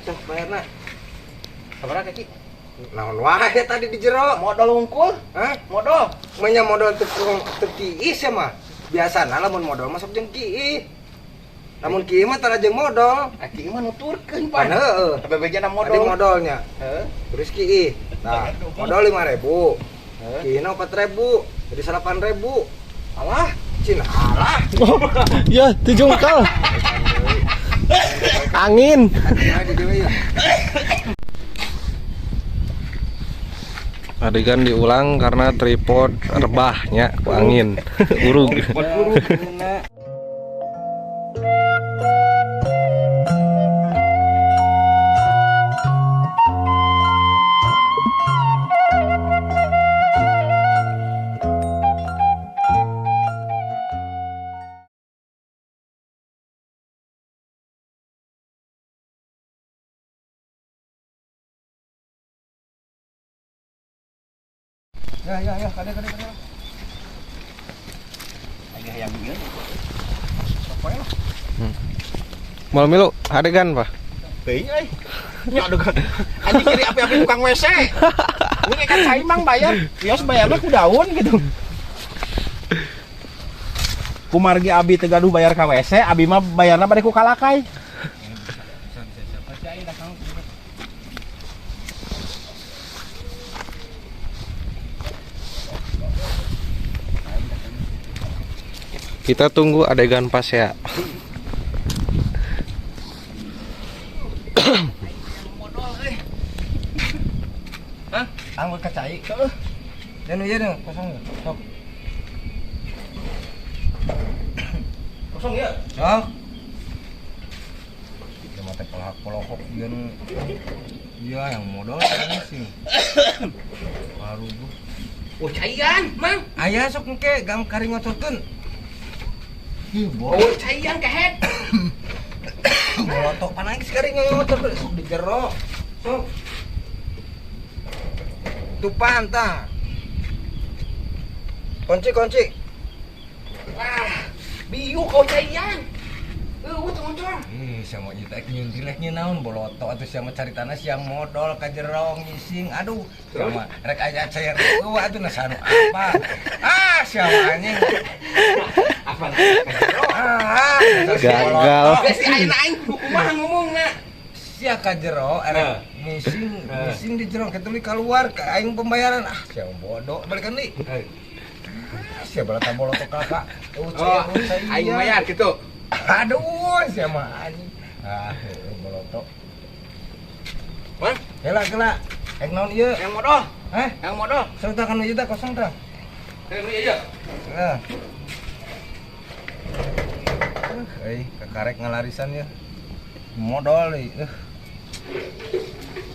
Sok bayarna. Sabaraha Ki? Naon wae tadi di jero? Modal unggul? Hah? Modal. Menya modal teu teu kiis ya mah. Biasana lamun modal masuk jeung kiih. Lamun kiih mah tara jeung modal. Ah, kiih mah nuturkeun Pan pan. heueuh. Bebejana Tadi modal. modalnya. Heeh. Terus kiih. Nah, modal 5.000. Heeh. Kiihna 4.000. Jadi 8.000. Alah, Cina alah. Oh, ya, dijungkal. Angin. Adegan diulang karena tripod rebahnya ku angin. Urug. Ya ya ya, kade kade kade. Aya yang ieu. Mal milu adegan, Pak. Teuing euy. Nya adegan. Anjing kiri api-api tukang WC. Ini kan cai mang bayar, bios bayarna ku daun gitu. Kumargi abi teu gaduh bayar ka WC, abi mah bayarna bade ku kalakai. Bisa bisa siapa sih aing datang. Kita tunggu adegan pas ya. Hah? Anggur kacai. Heeh. Dan ieu deh, kosong ya. Sok. Kosong ya? Sok. Kita mah teh polohok ieu nu. Iya, yang modal sih. Baru gua. Oh, caian, Mang. Aya sok engke gam kari ngocorkeun. Ih, Oh, caian kehet. Bolotok panangis kari ngocorkeun sok di jero. Sok. Tupan tah. Kunci kunci. Wah, biu kau caian. Eueuh teu ngocor. Ih, sama nyetek nyuntilek naon bolotok atuh sama cari tanah siang modal ka jero ngising. Aduh, sama rek aya cair eueuh atuh nasanu apa. Ah, siapa anjing. Apa ka jero? Ah, Gagal. Geus si ayeuna aing kudu kumaha ngomongna. Sia ka jero erek ngising, ngising di jero ketuli keluar ka aing pembayaran. Ah, siapa bodoh balikan deui. Ah, sia balata bolotok kakak. Oh, aing bayar gitu. Aduh, siapa anjing. Ah, bolotok. Mang, Kela kela. Ek naon ieu? yang modal, Hah? yang modal. Sok tah kan ieu tah kosong tah. Yang ieu. Heeh. Euy, kakarek ngalarisan ya. Modal euy.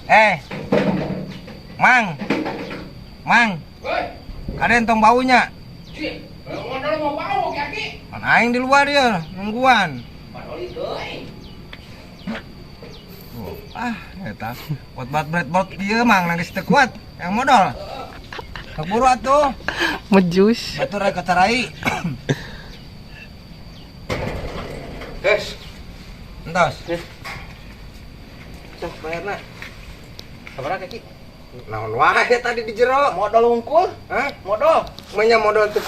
Eh. Mang. Mang, Woi, kaden tong baunya. si, modal mau bau kaki. Pan aing di luar ya, nungguan. Padoli deui. Tuh, ah, eta. Kuat banget breadboard ieu mang nangis teu kuat. Yang modal. Keburu atuh. Mejus. Batur rek kacarai. Guys, Entos. Sok bayarna. sabaraha Ki? Naon wae tadi di jero? Modal unggul? Hah? Modal. Menya modal teu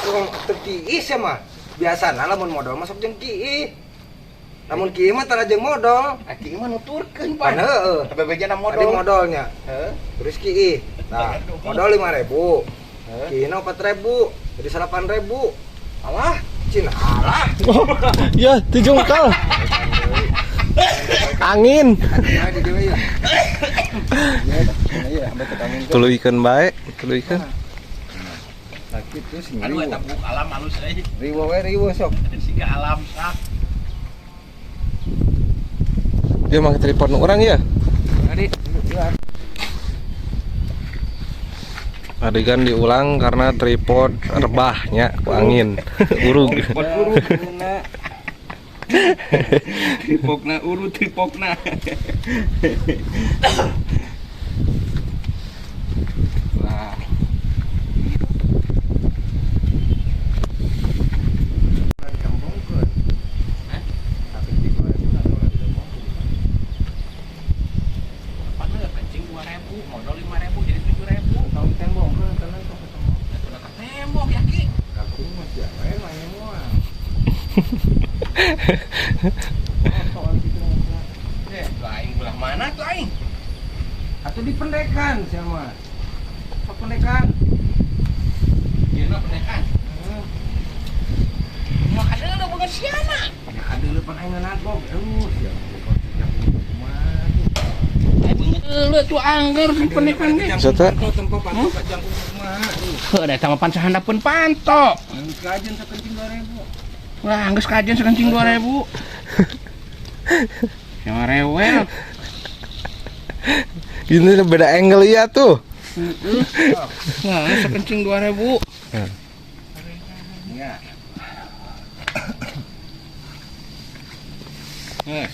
teu kiis ya mah. Biasana lamun modal masuk jeung kiih. Lamun kiih mah tara jeung modal. Ah, kiih mah nuturkeun Pan pan. heueuh. Bebejana Tadi modal. modalnya. Heeh. Terus kiih. Nah, modal 5.000. Heeh. Kiihna 4.000. Jadi 8.000. Alah, Cina alah. Oh, ya, dijungkal. Angin. Tuluykeun bae, tuluykeun. Sakit tuh sing aduh eta buk alam halus euy. Riwo we riwo sok. Siga alam sak. Dia make tripod nu urang ya. Tadi Adegan diulang karena tripod rebahnya ku angin. Urug. Tripokna urut tripokna. Wah. 6.000, modal 5.000 jadi 7.000. Tong tembok ke tenang tong ketemu. Itu udah tembok ya Ki. Aku mah siapa ya main moal. Soal gitu mah. Tuh aing belah mana tuh aing? Atau dipendekan siapa? Sok pendekan. Ieu na pendekan. Heeh. Mau ada udah bukan siana. Ya ada lepan aing nagog. Aduh, siapa bukan sejak kumaha tuh. Lu tuh angger di pendekan ge. Maksudnya? Tempo panto ka jangkung kumaha. Aduh, Heuh, da eta mah pan sahandapeun panto. geus kajen sakencing 2000. Wah, geus kajen sakencing 2000. Yang rewel. Ini beda angle iya tuh. Nah, sakencing 2000. Ya. Geus.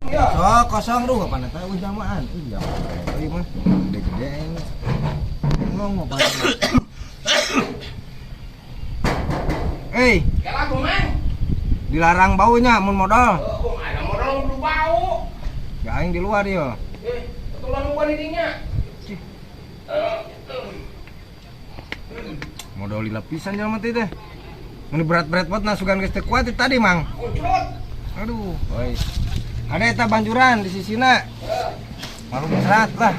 So, kosong ruh apa eta euy jamaan. Ih, jamaan. Euy mah gede-gede aing. Ngomong apa? Eh, Kela gomeng. dilarang baunya mun modal. Oh, ada modal kudu bau. Ya aing di luar ya. Ketulan gua di dinya. Modal lila pisan jelema teh teh. Mun berat-berat banget nah sugan geus teu kuat tadi, Mang. Kuncrot. Aduh, oi. Ada eta banjuran di sisina. Malu serat lah.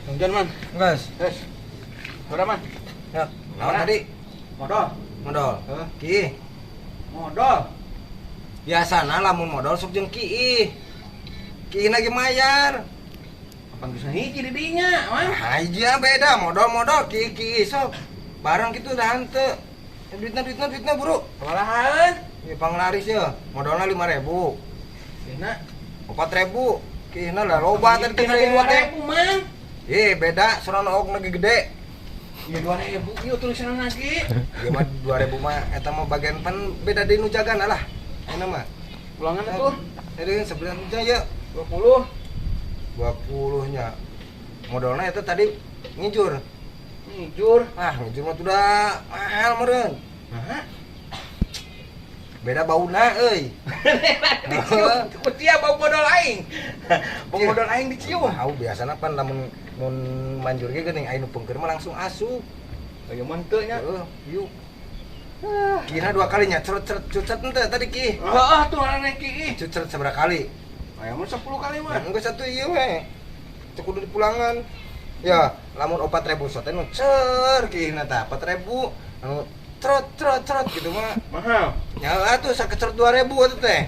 Hujan man. Geus. Geus. Udah man. Ya, naon tadi? Modal. Modal. Heeh. Ki. Modal. Biasana lamun modal sok jeung ki. Ki lagi mayar. Kapan bisa hiji di dinya, man? Nah, iya beda modal-modal ki ki sok. Barang gitu dah henteu. Duitna duitna duitna buru. Kewalahan. Ya panglaris ya. Modalna 5000. Dina. 4000. Kihna lah loba tadi teh Dina teh. 2000, man. Ih, beda soran ok lagi gede. Ya 2000 ieu tulisan lagi. Ieu mah 2000 mah eta mah bagian pan beda deui nu jagana lah. Ayeuna mah. Ulangan tuh. Jadi sebelah ya 20. 20 nya. Modalnya itu tadi ngijur. Ngijur. Ah, ngijur mah udah mahal meureun. Hah? Beda bauna euy. Dicium. Kutia bau modal aing. Bau modal aing dicium. Au biasana pan lamun mun manjur ge geuning aya nu pengker mah langsung asup. Ayo mah teu nya. Heeh, yuk. Kira dua kalinya cerut-cerut cucet ente tadi ki. Heeh tuh ngaranna ki. Cucet seberapa kali? Aya mah 10 kali mah. Enggak satu ieu we. Teu kudu dipulangan. Ya, lamun 4000 sote nu cer kihna tah 4000 anu cerot cerot cerot gitu mah. Mahal. Ya atuh sakecerot 2000 atuh teh.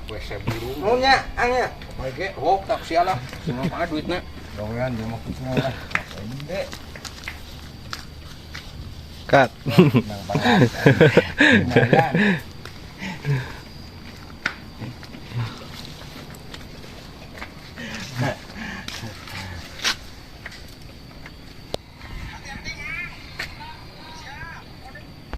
WC biru. Nuhun nya, ang nya. Oke, oh taksi lah. Semua mana duitnya? Dongan dia mah kucing lah. Gede. Cut. Nang banget. Lumayan.